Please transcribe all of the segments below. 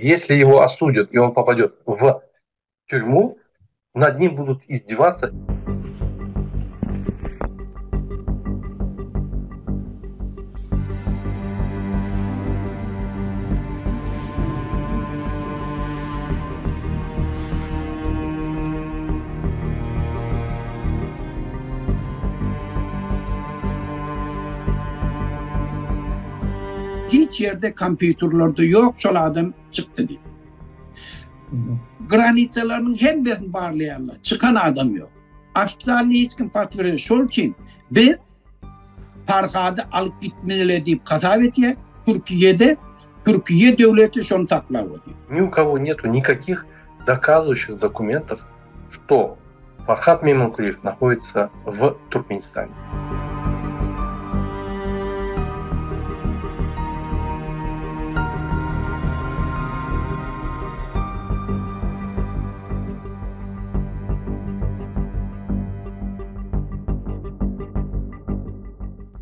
Если его осудят и он попадет в тюрьму, над ним будут издеваться. Hiç ýerde kompýuterlerde ýok şol adam çykdy diýip. Granitsalarynyň hemmesini barlaýarlar. Çykan adam ýok. Ofitsialny hiç kim patwere. Şol üçin biz Farhady alyp gitmeli diýip hasap etýär. Türkiýede Türkiýe döwleti şony saklap otyr. Ни у кого нету никаких доказывающих документов, что Farhad Mehmankuliyev находится в Туркменистане.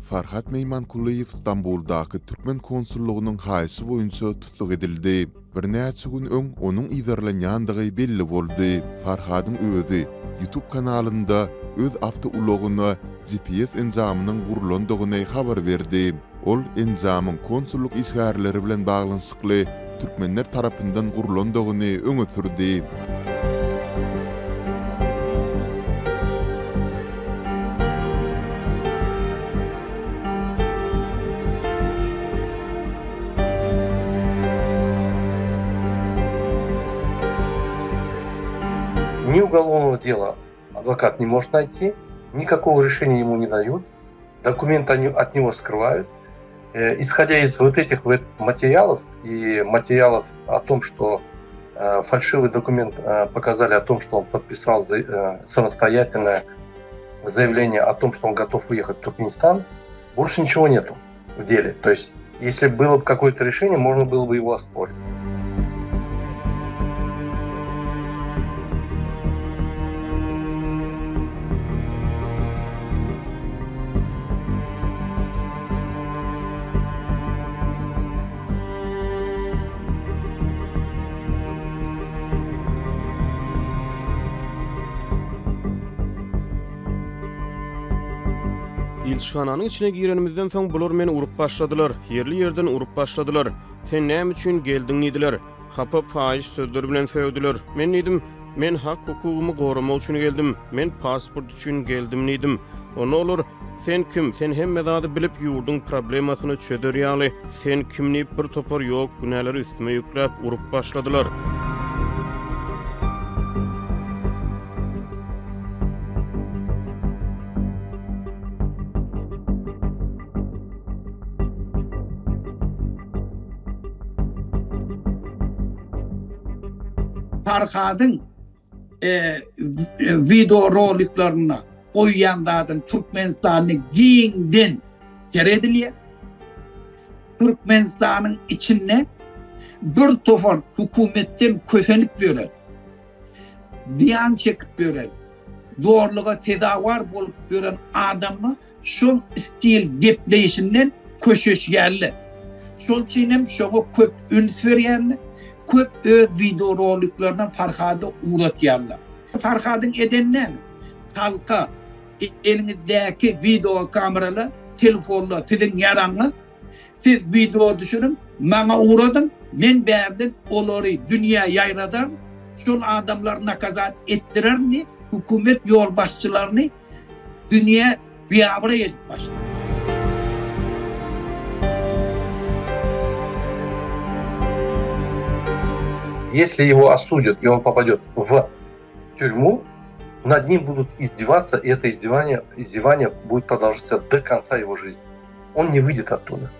Farhat Meýmankulyýew Stambuldaky türkmen konsullygynyň haýyşy boýunça tussag edildi. Birnäçe gün öň onuň yzarlanýandygy belli boldy. Farhadyň özi YouTube kanalynda öz awtoulagyna GPS enjamynyň gurlandygyny habar berdi. Ol enjamyň konsullyk işgärleri bilen baglanyşykly türkmenler tarapyndan gurlandygyny öňe sürdi. Ни уголовного дела адвокат не может найти, никакого решения ему не дают, документы они от него скрывают. Э, исходя из вот этих вот материалов и материалов о том, что э, фальшивый документ э, показали о том, что он подписал самостоятельное заявление о том, что он готов уехать в Туркменистан, больше ничего нету в деле. То есть, если было бы какое-то решение, можно было бы его оспорить. Ilçihananyň içine girenimizden soň bular meni urup başladylar. Ýerli-ýerden urup başladylar. Sen näme üçin geldiň diýdiler. Hapa, paýyş sözler bilen sögdüler. Men diýdim, Men hak-hukugymy goramak üçin geldim. Men pasport üçin geldim diýdim. Onda olar, Sen kim? Sen hemme zady bilip, ýurduň problemasyny çözer ýaly, sen kim diýip, bir topar ýok günäleri üstüme ýükläp, urup başladylar. Farhadyň wideo roliklerinde goýýan zadyny Türkmenistanda giňden seredilýär. Türkmenistanyň içinde bir topar hökümetden kösenip ýören, zyýan çekip ýören, zorluga sezawar bolup ýören adamlar şol stil gepleýşinden köşeşýärler. Şol üçin hem şoňa köp üns berýärler, köp öz wideoroliklerine Farhady ugratýarlar. Farhadyň edeni näme? Halka eliňizdäki wideokameralar, telefonlar siziň ýaraňyz. Siz wideo düşüriň, maňa ugradyň, men bärden olary dünýä ýaýradaryn, şol adamlary nakazat etdirerin diýip, hökümet ýolbaşçylaryny dünýä biabraý edip başlady. Если его осудят и он попадет в тюрьму, над ним будут издеваться, и это издевание, издевание будет продолжаться до конца его жизни. Он не выйдет оттуда.